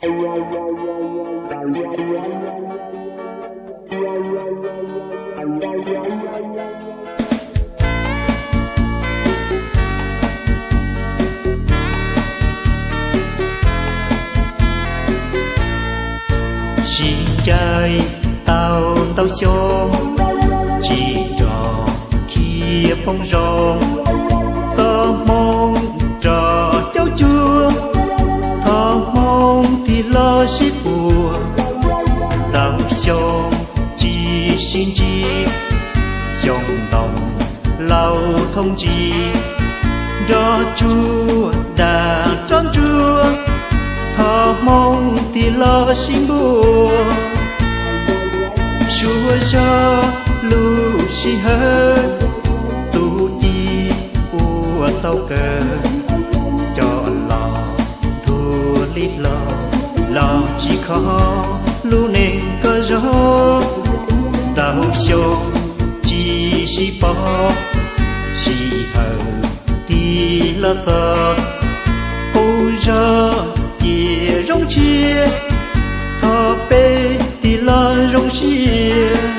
Sib ncaim tau ntau xyoo, tsis nrog khiav poob zoo. Txoj hmoo rov caum cuag, thov hmoov tig los sib puag. Ntau xyoo tsis sib ntsib, xyoo ntoo laus thooj ntsis, nroj tsuag dag roj ntsuag, thov hmoov tig los sib npuag. Suav zog lub sij hawm, txuj ci ua tau kawg, coj los nthua li hlo los tsis kho lub neej koj zog. Ntau xyoo tsis sib pom, sij hawm tig los txog, qub zog cia zoo tshiab, thov peb tig los zoo siab.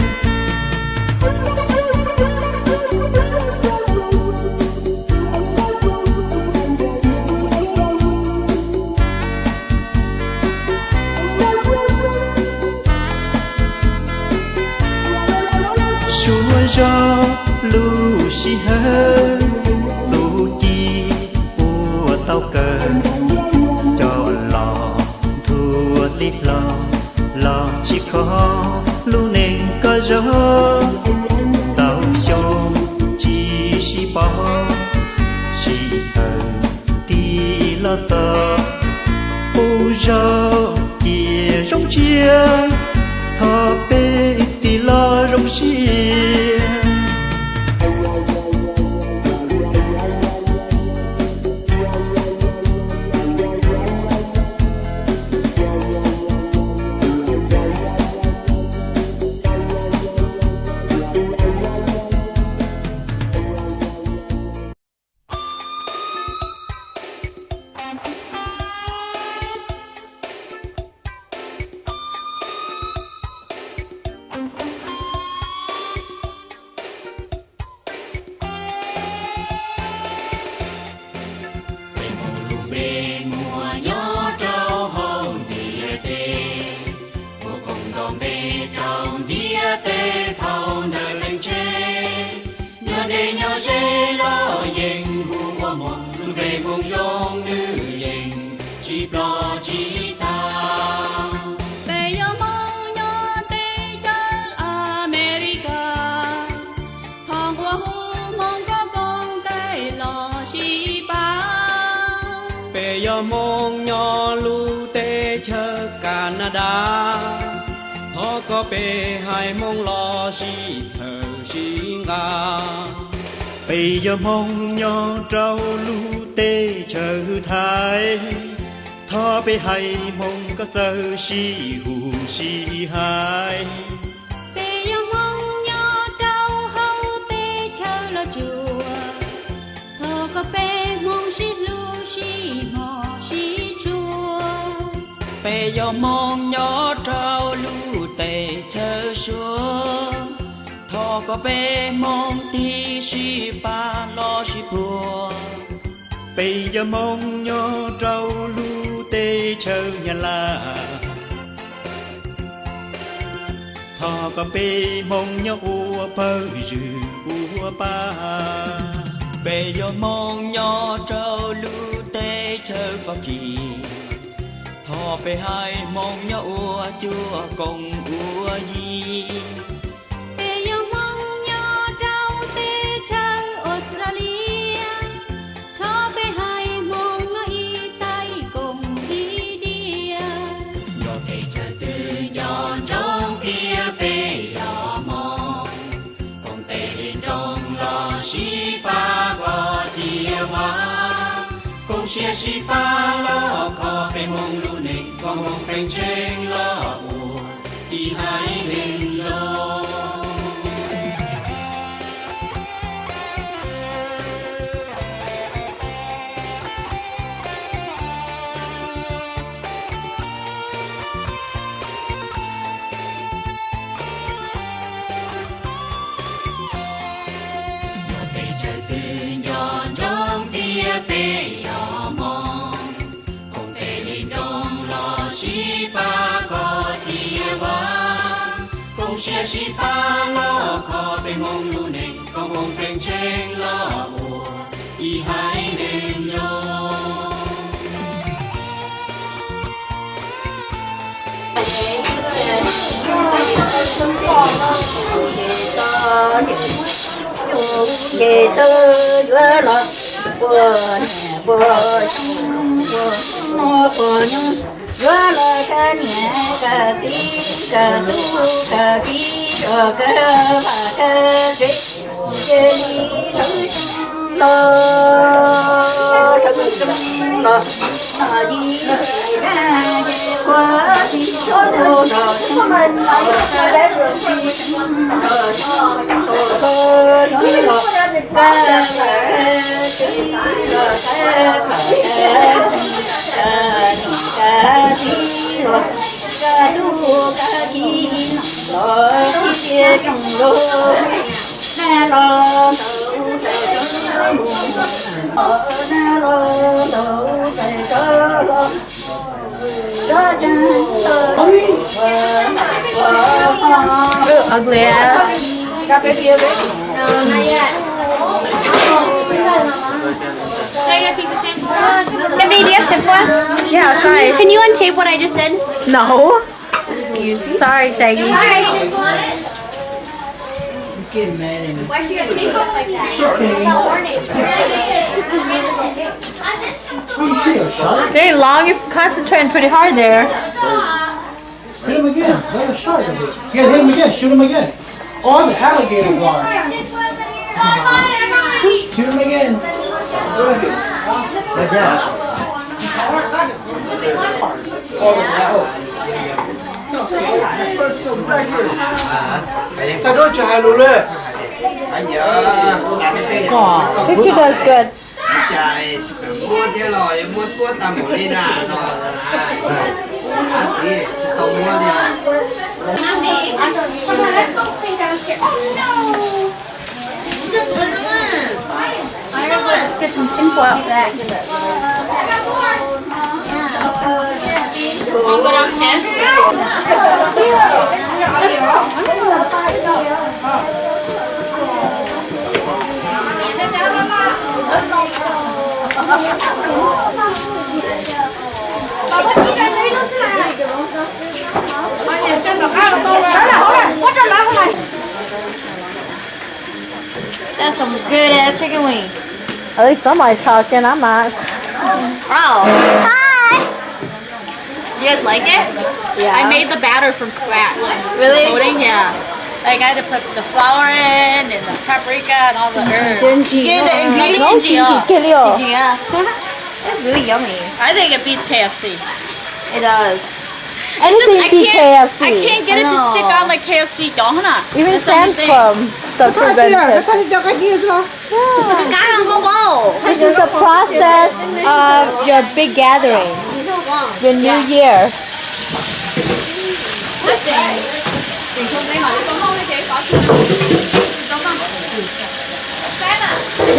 Suav zog lub sij hawm, txuj ci ua tau kawg, coj los nthua li hlo los tsis kho lub neej koj zog. Ntau xyoo tsis sib pom, sij hawm tig los txog, qub zog cia zoo tshiab, thov peb tig los zoo siab. Peb Hmoob lub npe muaj nyob rau hauv ntiaj teb, muaj koom nto npe rau ntiaj teb phau ntawv leej tsheb. Nyob deb nyob ze los yeej hu ua Hmoob, lub npe Hmoob zoo nws yeej tsis ploj tsis tag. Peb yog Hmoob nyob teb chaws Amelikas, thov nquas hu Hmoob koj koom tes los sib pab. Peb yog Hmoob nyob lub teb chaws Kanadas, thov kom peb haiv Hmoob los sib txhawb sib nqa. Peb yog Hmoob nyob rau lub teb chaws Thaib, thov peb haiv Hmoob koj txawj sib hu sib hais. Peb yog Hmoob nyob rau hauv teb chaws Los Tsuas, thov kom peb Hmoob sib hlub sib hmov sib tshua. Peb yog Hmoob nyob rau lub teb chaws Suav, thov kom peb Hmoob tig sib pab los sib puag. Peb yog Hmoob nyob rau lub teb chaws Nyab Laj, thov kom peb Hmoob nyob ua pawg zwm ua pa. Peb yog Hmoob nyob rau lub teb chaws Fab Kis, thov peb haiv Hmoob nyob ua cuab koom ua yig. Peb yog Hmoob nyob rau teb chaws Australia, thov peb haiv Hmoob nyob ib tais koom ib diav. Nyob teb chaws twg nco ntsoov tias peb yog Hmoob, koom tes li nroos los sib pab kom cia vaj, koom siab sib pab los kho peb Hmoob lub neej, kom Hmoob pheej tseem los ua ib haiv neeg zoo. Siab sib pab los kho peb Hmoob lub neej, kom Hmoob peb ntseeg los ua ib haiv neeg zoo. Ces tau yuav los puas niam puas txiv puas pog puas nyuj, yuav los kaj niam kaj txiv kaj tub kaj kiv rov kaj vaj kaj tsev, cia li sawv tsees los sawv tsees los no yim dab ces ua tsis tshua tus los tsees los sawv tsees los sawv tsees los sawv tsees los kaj vaj kaj tsev los kaj vaj kaj tsev, kaj niam kaj txiv los kaj tub kaj kiv los sib txiav tsoom los, nag los ntaus tais tsawv mus, nag los ntaus tais tsawv los. Look ugly ass. Can you untape what I just did? No. Sorry, Shaggy. Dang, Long, you're concentrating pretty hard there. Hit him again. Let him shoot him again. Get him again. Shoot him again. All the alligators are. Shoot him again. Good job. Tsis hais lus li. Picture does good. Cas tsis kawm muab thiab los yuav muab tuab tag npaum li na no. Tsis tau muab li. That's some good ass chicken wing. At least somebody's talking. I'm not. Bro. Hi. You guys like it? Yeah. I made the batter from scratch. Really? Coding, yeah. Like, I had to put the flour in and the paprika and all the herbs. Didn't you? You gave the ingredients? No, she, she kill you. Yeah. It's really yummy. I think it beats K F C. It does. Anything beats K F C. I can't get it to stick out like K F C cov na. Even Sam's Club. That's the only thing. This is the process of your big gathering, your New Year.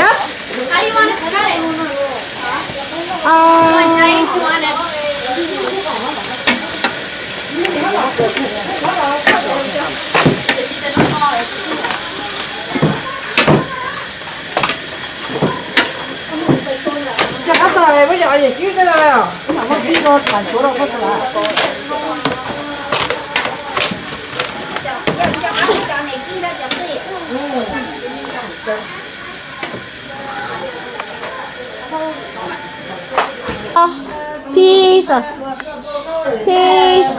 Yep. Peace. Peace.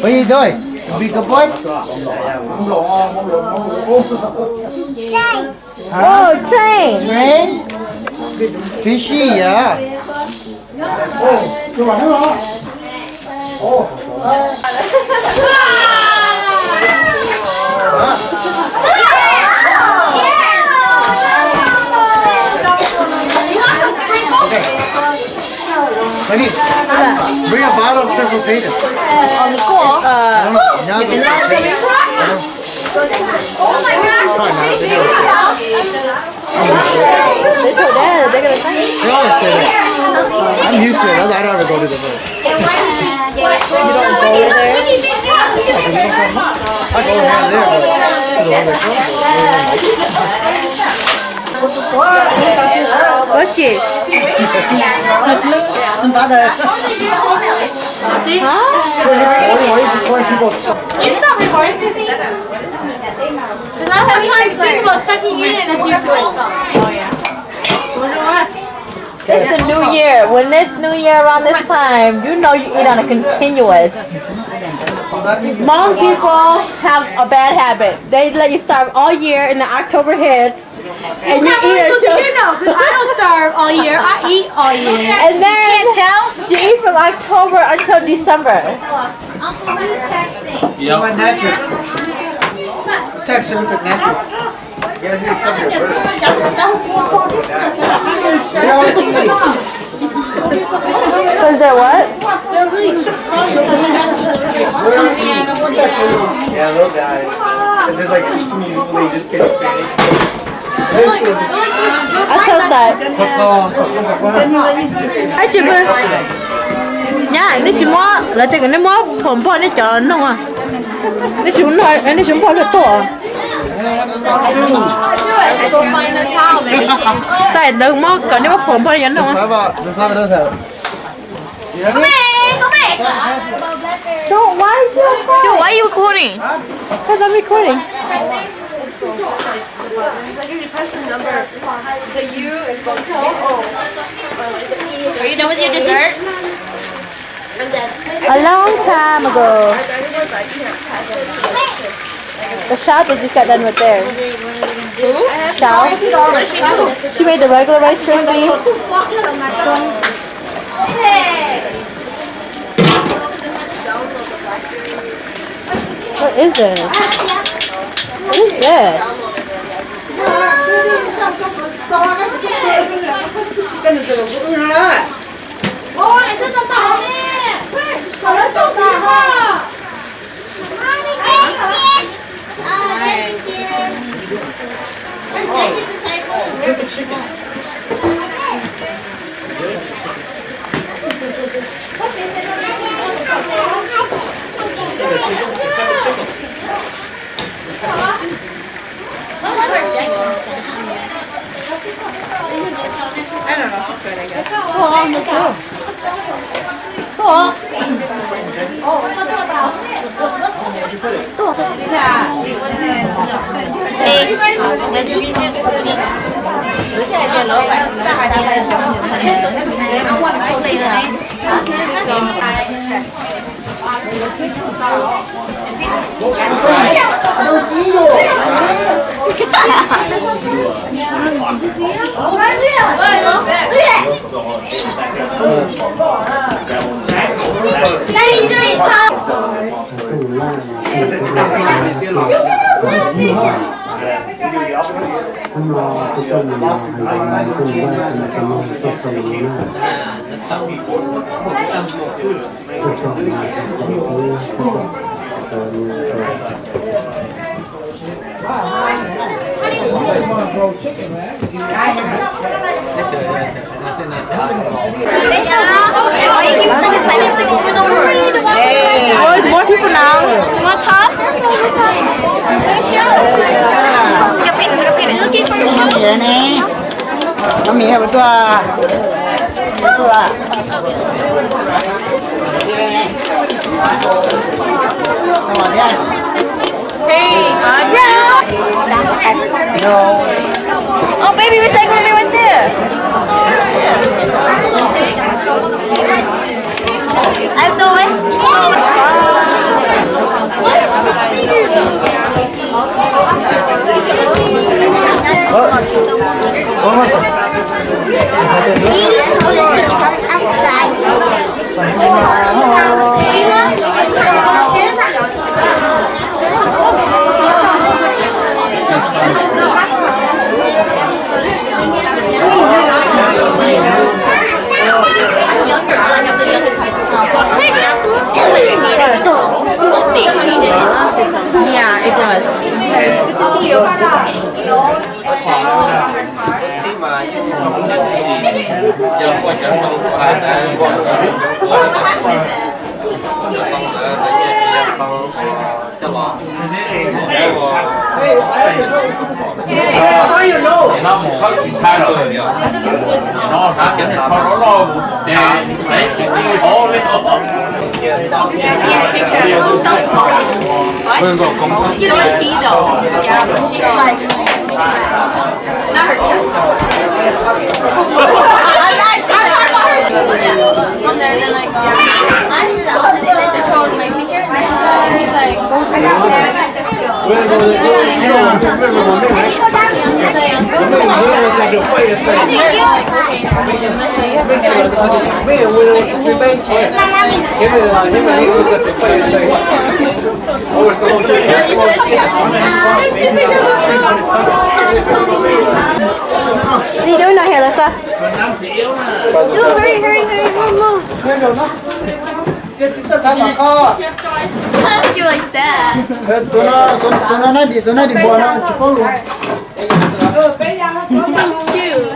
What are you doing? You be a good boy? Huh? Oh, train. Train? Fishy, yeah. Huh? Okay. Let me bring a bottle of shrimp potato. Cool. Uh, yeah, yeah. Oh my gosh, that's crazy. They told Dad they're gonna fight. They always say that. I'm used to it. I, I don't ever go to the zoo. You don't go over there? Yeah, but you don't come. I go Ua tsis. Huh? It's not recording. Because I have people sucking in and it's recording. It's the new year. When it's new year around this time, you know you eat on a continuous. Hmong people have a bad habit. They let you starve all year, and then October hits, and you eat until, you know, 'cause I don't starve all year. I eat all year. And then you eat from October until December. Uncle, who's texting? Yep. Text her, good natural. Is there what? Yeah, they'll die. There's like just too many people, they just get panicked. I tell that. Ai tsis pw. Nyab, nej tsis muab, lawv tias kom nej muab phom npog nej cov noog. Nej tsis muab, nej tsis muab phom luag tuaj. Xav ntawd muab kom nej muab phom npog nej cov noog. Don't, why is it? Dude, why are you recording? Because I'm recording. Are you done with your dessert? A long time ago. The shop that just got done with there. Who? Shao. What did she do? She made the regular Rice Krispies. What is this? What is this? Look at the chicken. Look at the chicken. Look at the chicken. I don't know. It's good, I guess. Oh, it's more people now. You want a cup? Looking for your shoe? Mami, tuaj. Hey, no. Oh, baby, recycling bin right there. Ahí todo, ¿eh? Todo, ¿eh? Vamos. Outside. Yeah, it does. Video no here, Lisa. Dude, hurry, hurry, hurry, hurry, move. You like that? Tus no, tus no nab dim, tus nab dim npua no tsis paub lus. Cute.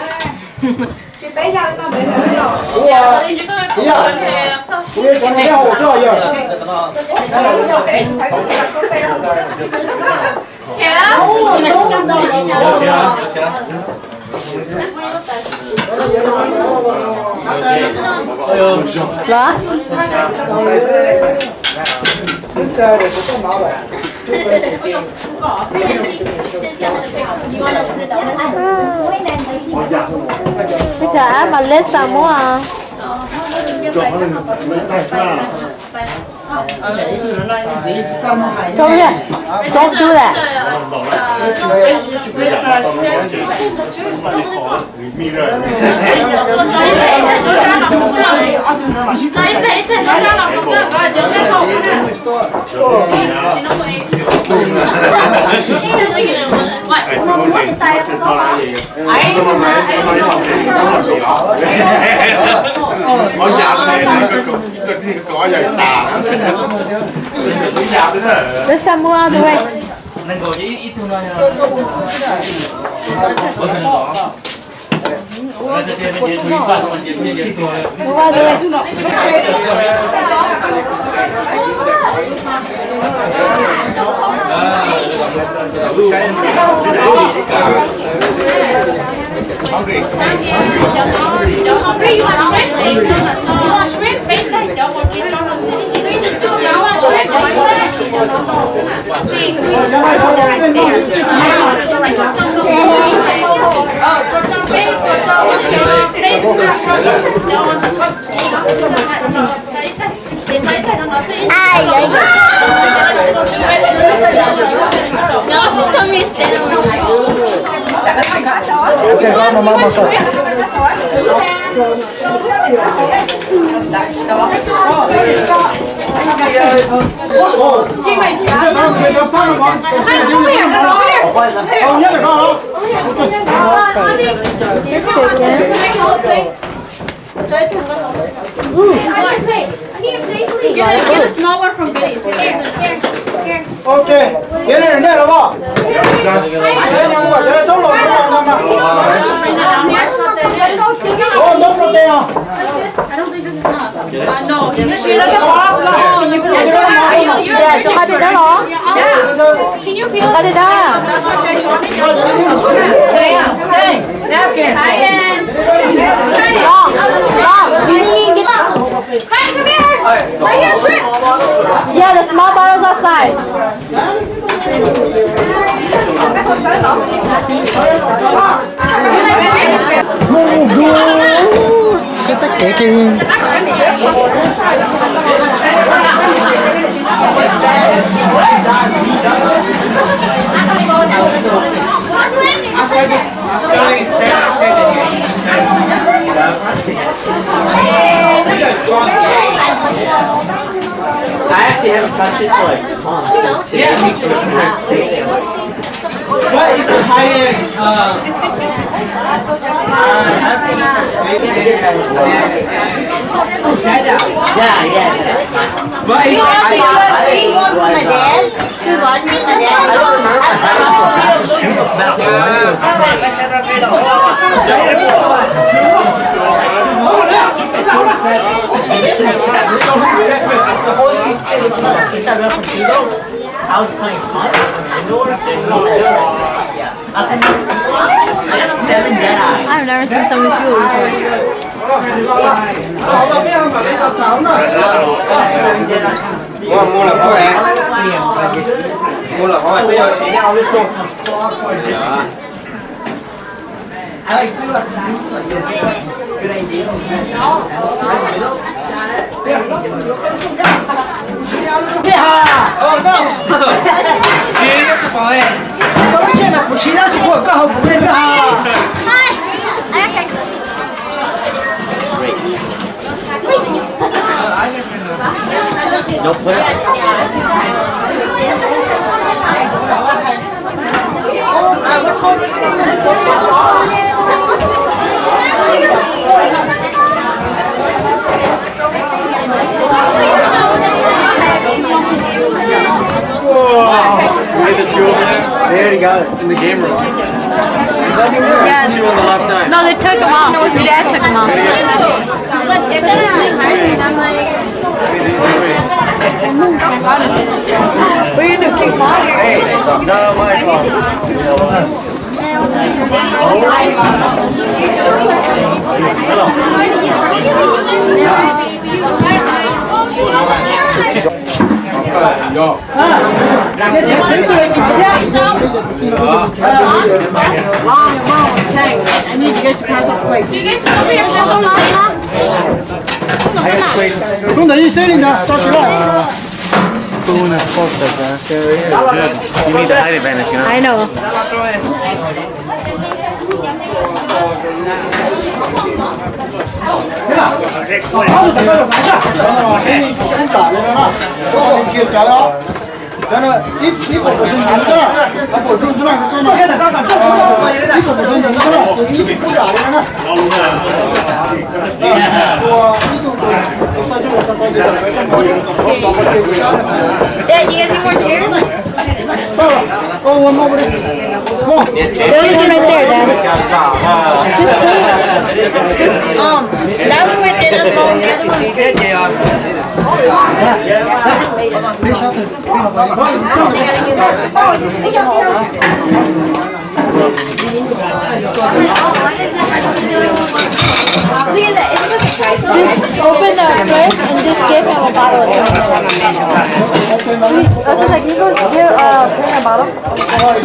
Los? Ua cas ab mas lej xa muab. Don't do that. Where's Samuel all the way? Ok, tiav nej nej los as. Tiav nej ua tiav txhob los no mas. Ua ntaub rau tes os. Nqa dej dab los. Nqa dej dab. Mom, Mom, you need to get, yeah, the small bottles outside. Mus dua, sab tab kev kiag. I actually haven't touched it for like months. Yeah, me too. What is the highest, uh, uh, yeah, yeah, yeah. What is the highest? Two large, my dad. I've never seen so many people before. Muaj, muaj lawm, muaj lawm, peb yuav siv. Whoa, look at the two over there. They already got it in the game room. There's nothing there. Yeah. Two on the left side. No, they took them off. Your dad took them off. Were you in the pink ball? Hey, no, my fault. Mom, Mom, thanks. I need you guys to pass out the plates. Rub ntawd ib xwb li ntawd, tso siv los. Good. You need the height advantage, you know? I know. Dad, you guys need more chairs? Don't leave them right there, Dad. Just put it. Um, that one right there, that's long. The other one. Just open the fridge and just give him a bottle of water. I was like, you go give, uh, bring a bottle. Mom,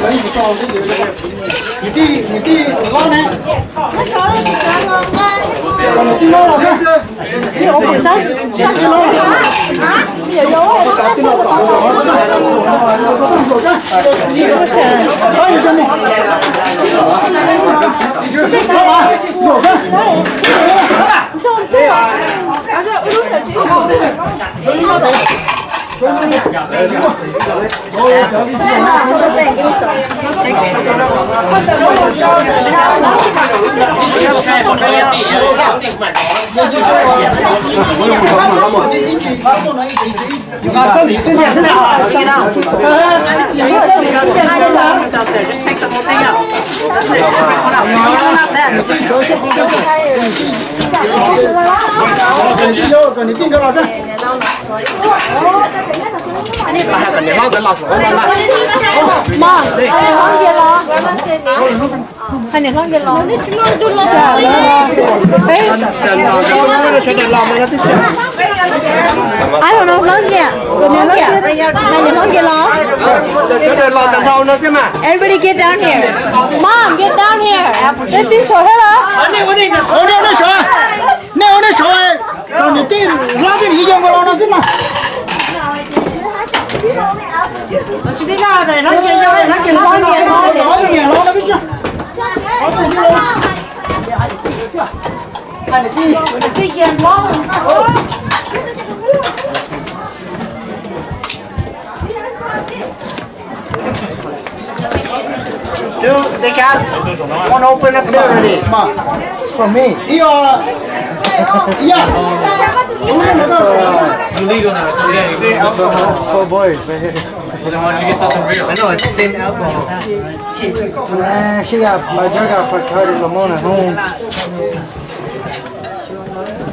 hlob nkis los? Hais niam hlob nkis los? I don't know, hlob nkis. Hais niam hlob nkis los? Everybody get down here. Mom, get down here. Peb pib saum thiab los? Nej ua nej saum, niam tij hlob thiab niam yau nkawd los no xwb mas. Dude, they got one open up there already. Come on. For me. Yeah. Yeah. Illegal now. It's okay. Four boys right here. They want you to get something real. I know, it's the same alcohol. Ah, she got, my girl got Bacardi Limon at home.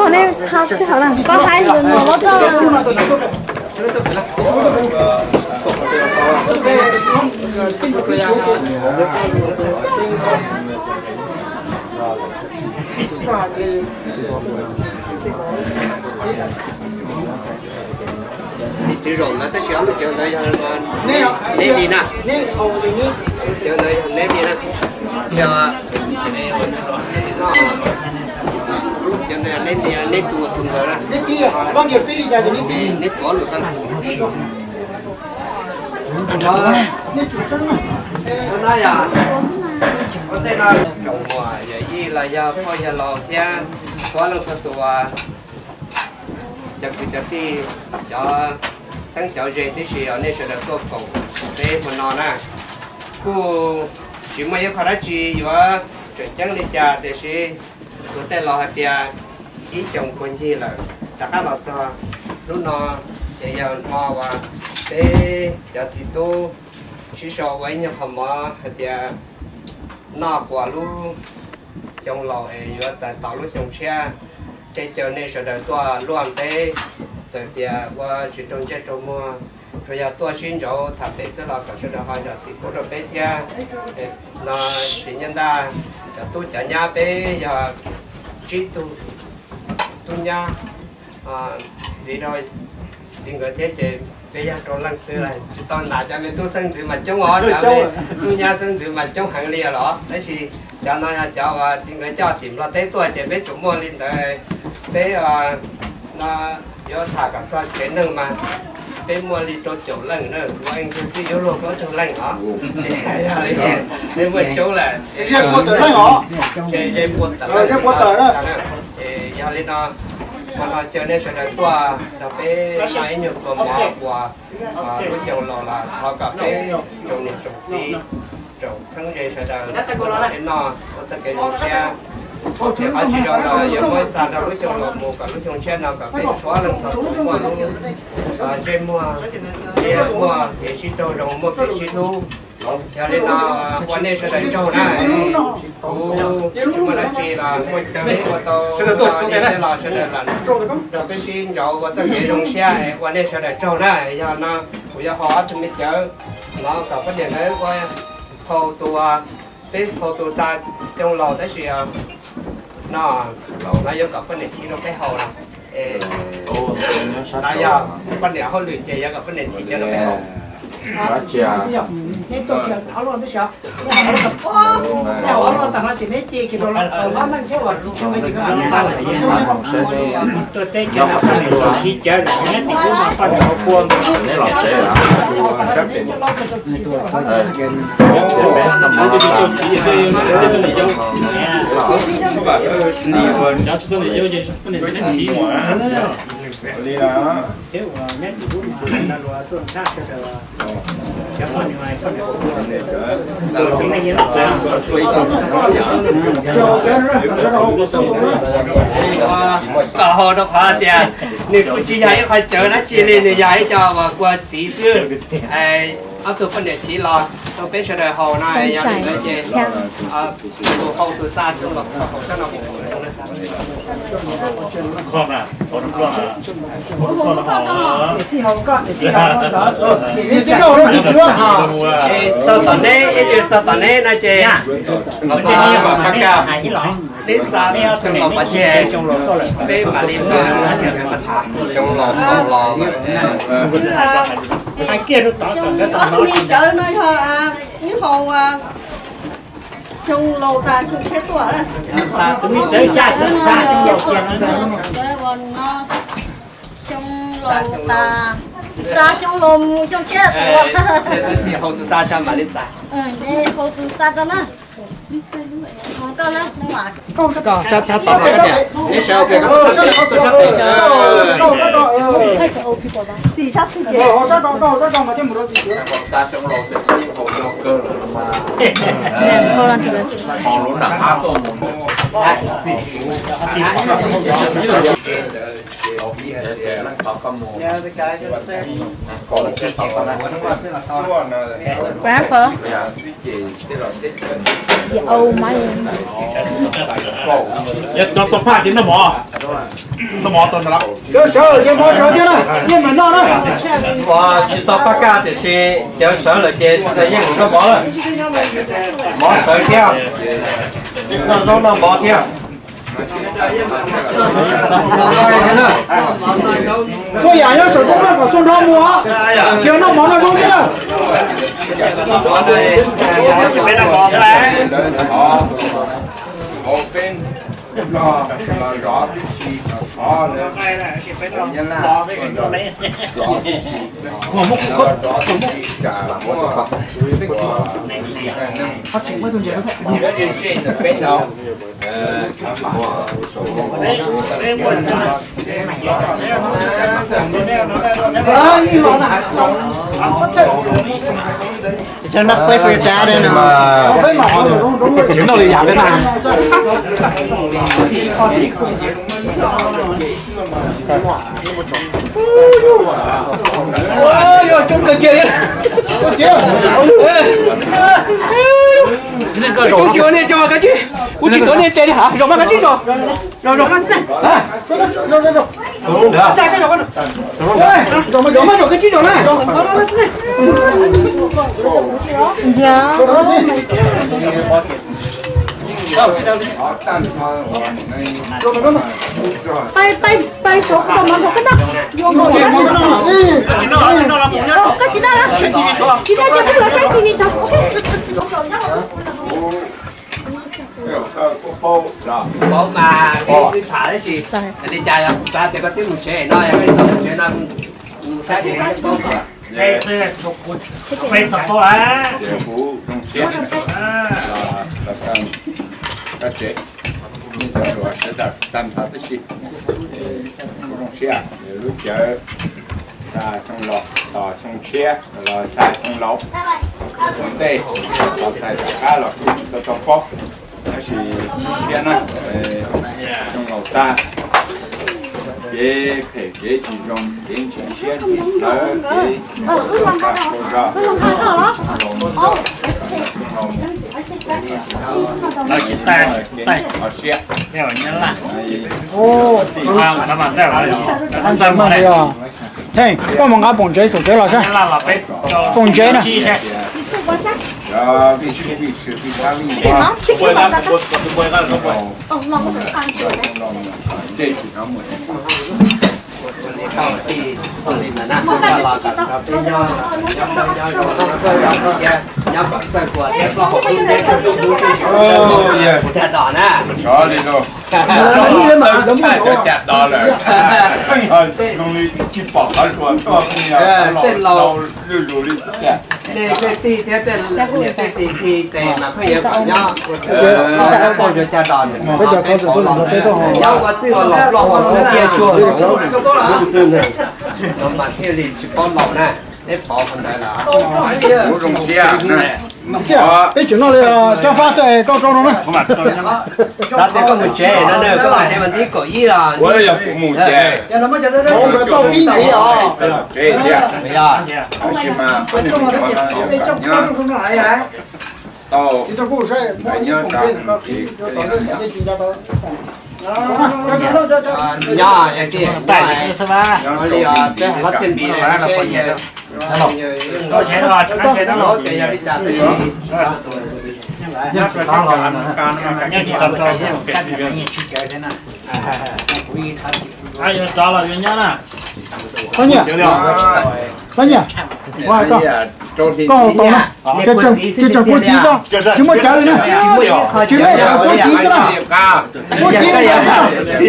tso nej hais sij hawm na, koj hais ntawm no los tso. Tus txiv zaum ntawd tab sis ob lub cawv ntawd yog neb li na. Lub cawv ntawd yog neb li na. Yog, lub cawv ntawd yog neb li, neb tus tus ntawd na. Neb tuav lus tau. Ua no yog, ua ntej no tsoom muam yawm yij los yog pog yawg laus thiab txhua leej txhua tus, cov kwv cov tij, cov txheeb cov ze tib si, nej sawv daws tuaj koom peb hmo no na, kuj tsis muaj ib qho dab tsi yuav tseem ceeb li cas, tiam sis kuv tej laus hais tias ib xyoos puag ncig lawm rov qab los txog hnub no, ces yog hmo uas peb cov txiv tub sib sau ua ib nyuag qhov mov hais tias noj quas lub xyoo laus es yuav txais tos lub xyoo tshiab. Tej caw nej sawv daws tuaj luaj npeb, txawm tias ua tsis raug ntsej raug muag, tsuas yog tuaj sib ntsauv tham pem xwb los kom sawv daws ho zam txim pub rau peb thiab. No tsis nyob ntag, cov tub cov nyab peb yog tsib tug tub nyab, ntxiv rau txiv nkawd thiab ces peb yog rau leej xwb, tsis tau hnav cov me tub xeeb ntxwv mas coob os, cov me tub nyab xeeb ntxwv mas coob heev li os los. Tab sis cov no yog cov uas txiv nkawd coj tim Nplog teb tuaj ces peb tsuas muaj li ntawd. Peb no yuav tham kom txog tsev neeg mas peb muaj li rau caum leej na, ua ib ntsuj xib yuav luag plaub caug leej os. Yog li peb muaj coob lawm, ze puas tawm, yog li no, hmo no caw nej sawv daws tuaj nrog peb noj ib nyuag kua mov uas lub xyoo laus los thov kom peb tsoom niam tsoom txiv, tsoom txheeb ze sawv daws, peb noj ua txoj kev zoo siab. Ces qhov tsis zoo los yuav muab xa rau lub xyoo laus mus, kom lub xyoo tshiab no kom peb txhua leej txhua tus muaj lub ntsej muag, muaj kev sib raug zoo, muaj kev sib hlub. Yog li no ua nej sawv daws tsaug na. Kuv tsis muaj dab tsi los muaj cawv ua tau los sawv daws los rau peb sib ntsauv ua txoj kev zoo siab, ua nej sawv daws tsaug na. Yog no kuv yuav haus ob tug me cawv no kom poj niam ntawd ua haus tus, peb haus tus xa xyoo laus tab sis no, no yuav kom poj niam chiv rau peb haus no. No yog poj niam hauj lwm ces yuav kom poj niam chiv cawv rau peb haus. Kom haus rau qhov tias nws kuj tsis yog ib qho cawv dab tsi li, nws yog ib co uas kua txiv xwb. Ob tug poj niam chiv los rau peb sawv daws haus no, yog li ntawd ces tus haus tus xa xyoo laus haus sab no. Txog tom neb, ib txog tom neb no ces los txog pa ka, neb xa xyoo laus pov tseg, peb mam li pab tham xyoo laus los. Hais kiag rau tom, tom me cawv no yog ib hau xyoo laus tas xyoo tshiab tuaj. Tus me cawv xya cawv xa xyoo laus kiag no. Xyoo laus tas, Xa xyoo los mus xyoo tshiab tus. Hau tus xa tso mam li txais. Hau tus xa tso na. Koj na, koj tso tso tso tias, neb sawv ua ke, koj tso sab pem, koj tso sab pem. Xim sab pem. Xa xyoo los tes ib hau no kawg los mas. Hau lub nram qab tuaj mus. Grandpa. Yog tau phaj ces noj mov, noj mov tau ntawd. Cov sawv ces mov sawv thiab na, yeej meem noj na. Ua tsis tau paj kaj tiam sis cov sawv lawm ces yeej meem noj mov lawm. Mov sawv thiab, noj zaub noj mov thiab. Txhua yam nyob saum roob no kom txhua hnub mus, tsis noj mov noj zaub thiab na. Is there enough play for your dad and, uh, tsis noj li yam thiab na. Yog coob kawg kiag li. Kuv tsis tuav nej tso, koj tsis, kuv tsis tuav nej tes li hab, zaum mas koj tsis zaum. Zaum, zaum mas xwb ne. Zaum mas, zaum mas, zaum koj tsis zaum na. Pais, pais, pais saum, zaum mas zaum koj noj. Koj tsis noj, koj tsis noj ces kuv los saib T V saud. Paub mas wb tham tab sis li cas yog kuv xav tias koj twb mus tsev no, yog koj tsis tau mus tsev no, mus saib li cas paub. Koj tsev, cov hluas sawv daws tag nrho tab sis kuv zoo siab lub cawv xa xyoo laus tos xyoo tshiab los xa xyoo laus ua ntej, los txais tom qab los kuj tsis tau tau paub. Tab sis zoo siab na, xyoo laus tag, kev phem kev tsis zoo, kev ntsis siab ntsis plawv, kev tag ua zog, xyoo laus, kev ntsis qhov siab. Theej, koj mus nqa poom ntsev xum tsev los saib. Poom ntsev na. Nyob kom txawj kua thiab koj haus lub neb rau lub ub thiab tsis tau mus tag dom na. Sov li lauj. Cov caj dom lawm. Zoo li tsis pom qhov hluas tuaj, tej laus lwj lus li xwb tiag. Nej tej tij thiab tej niam tej txiv khi tes mas pheej yuav kom nyob ua txwj ua laus caj dom, nyob ua txwj ua laus loj ua lub tiaj tsuag no mas thiaj li tsis paub laus na. Neb pov qhov ntawd lawm. Kuv zoo siab. Peb tseem noj li cov fab xwb, koj rau no na. Xav tias koj mus tsev no na, koj mus tsev mas ntib kaum ib los. Kuv yog kuv mus ces tau pib ntxiv os. Tsev thiab. Tab sis mas nyob tau, nyob tso. Nyob, nyob li peb hab txiaj npis seb yog li cas. Yuav rov los yuav nyob na. Pab Nyiaj, Pab Nyiaj, koj haus tau na, ces tseem puab txiv xwb, tsis muaj cawv li na, tsis muaj cawv puab txiv xwb na, puab txiv nkaus xwb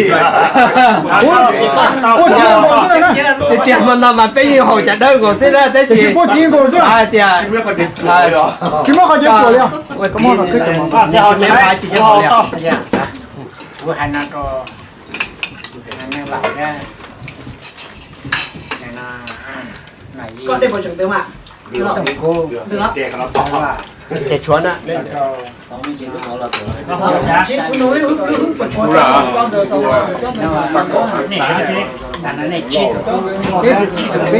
na, puab txiv nkaus xwb na, tias hmo no mas peb yeej haus cov dawb nkaus xwb na, tab sis puab txiv nkaus xwb hais tias tsis muaj qhov cawv puas li. Kuv hais no rau neeg laus thiab no, koj dej puas tseem ntws mas? Ces tshuav na. Peb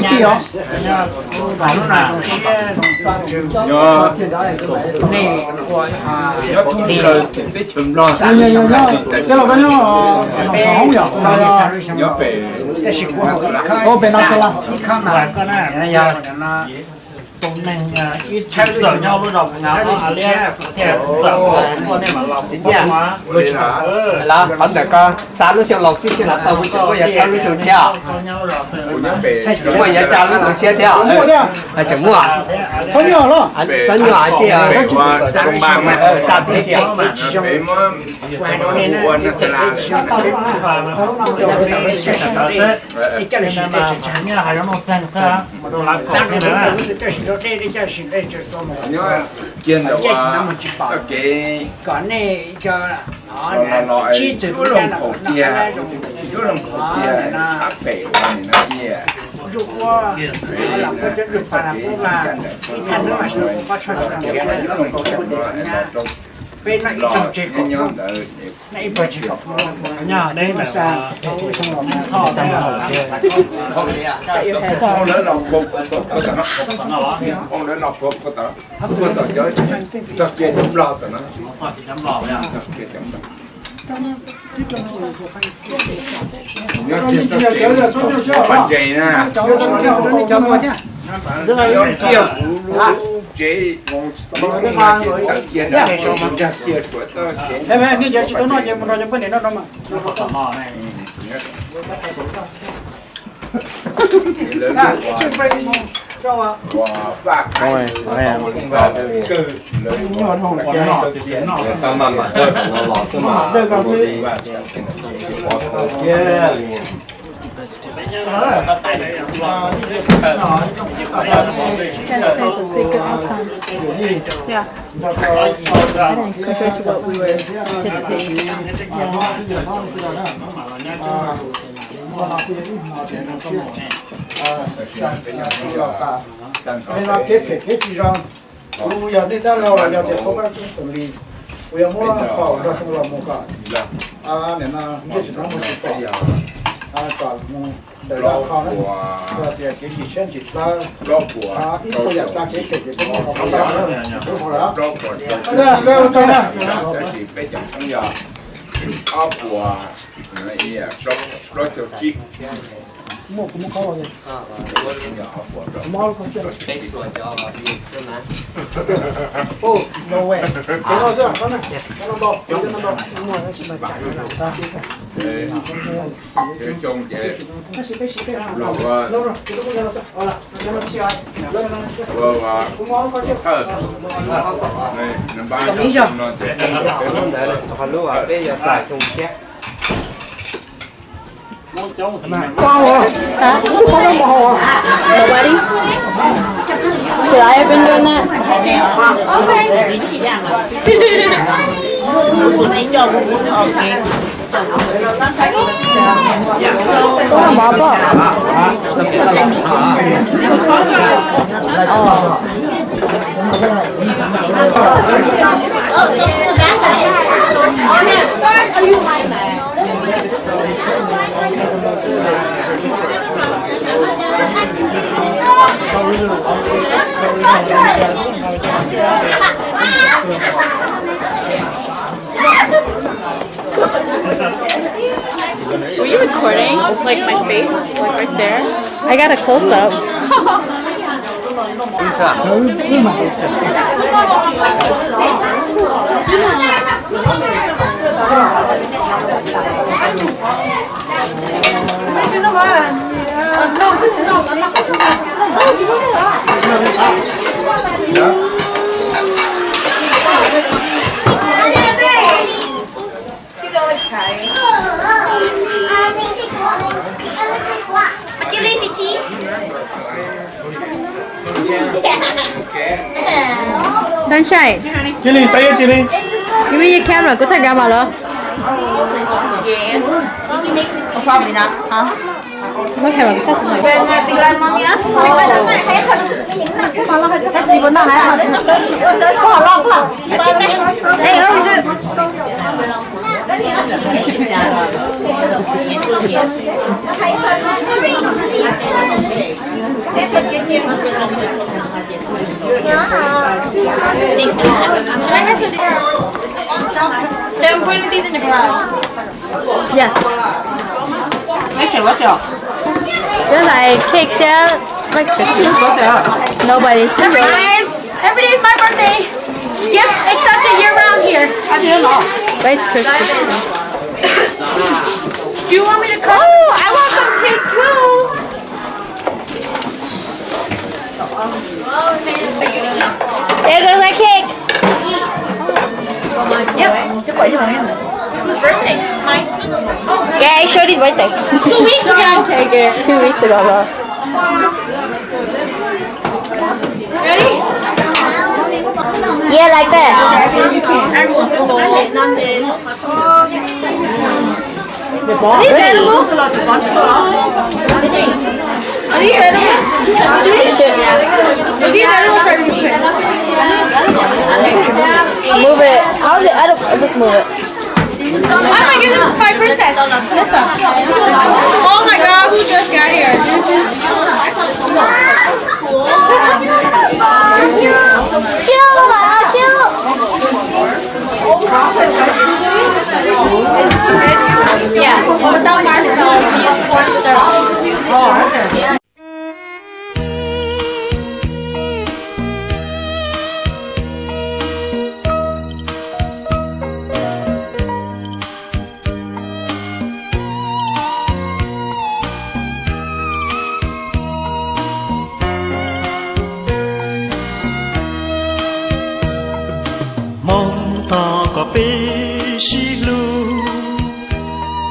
tij os. Nyob thoob plaws teb chaws Nplog, nyob, nyob, nyob pem Nashville. Tus neeg ib txawm nyob lub zos Phu Nga, Alias thiaj txawm muaj nej mam los qhov ntawm ko, xav lub xyoo laus tib si los tau, kuv tseem muaj yav txhawb lub xyoo tshiab. Tseem muaj yav tsa lub xyoo tshiab thiab. Tseem muaj. Txhob nyuaj tsis, xa tib si. Kiag ntawm ua txoj kev no no, cuab looj kaum tiag, cuab looj kaum tiag sab pem ua nim no tiag. Peb txoj kev ncaj nraim cuab looj kaum tiag no los rau Nplog nyob ntawd. Lawv los pom, lawv los pom ko tom no, pom lawv los pom ko tom, puag tom cov txog kiag cov Nplog tom no. Nyob kiag kuv lub tsev, tawm kiag ntawm, nkag kiag suav txoj kev. Lawv lub ua vaj kawg, lawv ua vaj kawg, lawv ua vaj kawg, lawv ua vaj kawg. Kev phem kev tsis zoo, kuv yog nej dab laug los yog tias pab pab xeem li, kuv yuav muab qhov uas nrog xeem los mus kom, nim no ntsej tsis hnov muag tsis pom, kom mus ntawm dab qhov na, yog tias kev ntsim siab ntsim plawv, ib puas yam txag kev phem ces peb muab qhov pab yam na, peb ua tau na. Ob puas plaub caug tsib. Muaj kuv muab qhov los. Qhov lub peb yuav txais xyoo tshiab. Nobody? Should I have been doing that? Ua mov pom. Were you recording? Like my face? Like right there? I got a close up. Sunshine, cia li, cia li. Yuav muab camera kuv thaij camera los? Muab camera kuv thaij. Then put these in the garage. Yeah. There's like cake there. Like Christmas. Nobody. Every day is, every day is my birthday. Gifts accepted year round here. Where's Christmas? Do you want me to come? Oh, I want some cake too. There goes my cake. Yep. Whose birthday? Mine. Yeah, it's Shorty's birthday. Two weeks ago. Take it. Two weeks ago, bro. Ready? Yeah, like that. Are these edible? Are these edible? Shit. Are these edible? Should I remove it? Move it. How is it edible? Just move it. I'm gonna give this to my princess, Alyssa. Oh my god, who just got here? Yeah, without marshmallows, just corn syrup. Hmoob thov kom peb sib hlub,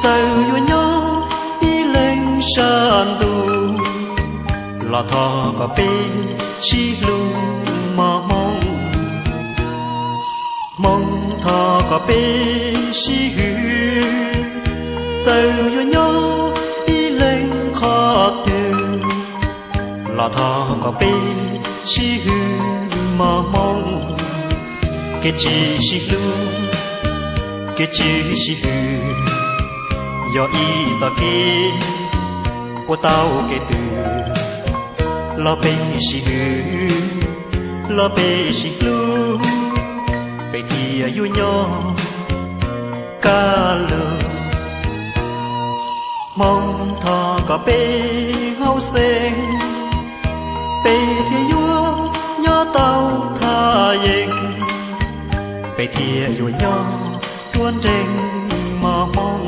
txawm yuav nyob ib leeg sab ntuj los thov kom peb sib hlub mos hmoob. Hmoob thov kom peb sib hwm, txawm yuav nyob ib leeg qhov twg los thov kom peb sib hwm mos hmoob. Kev tsis sib hlub, kev tsis sib hwm yog ib txoj kev ua tau kev twg. Los peb sib hwm, los peb sib hlub, peb thiaj yuav nyob kaj lug. Hmoob thov kom peb haum xeeb, peb thiaj yuav nyob tau thaj yeeb, peb thiaj yuav nyob ruaj nreeg mos hmoob.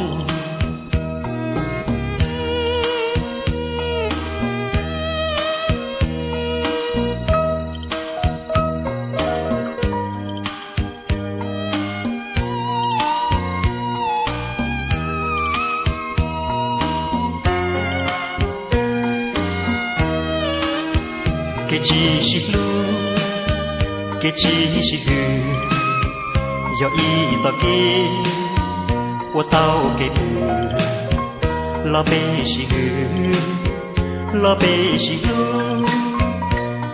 Kev tsis sib hlub, kev tsis sib hwm yog ib txoj kev ua tau kev twg. Los peb sib hwm, los peb sib hlub,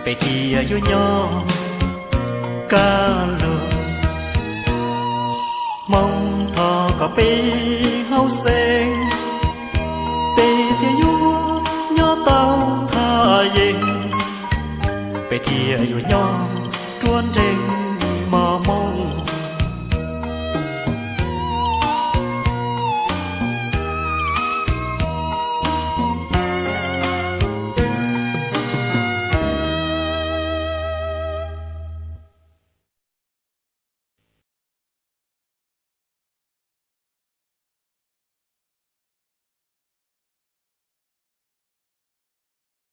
peb thiaj yuav nyob kaj lug. Hmoob thov kom peb haum xeeb, peb thiaj yuav nyob tau thaj yeeb, peb thiaj yuav nyob ruaj nreeg mos hmoob.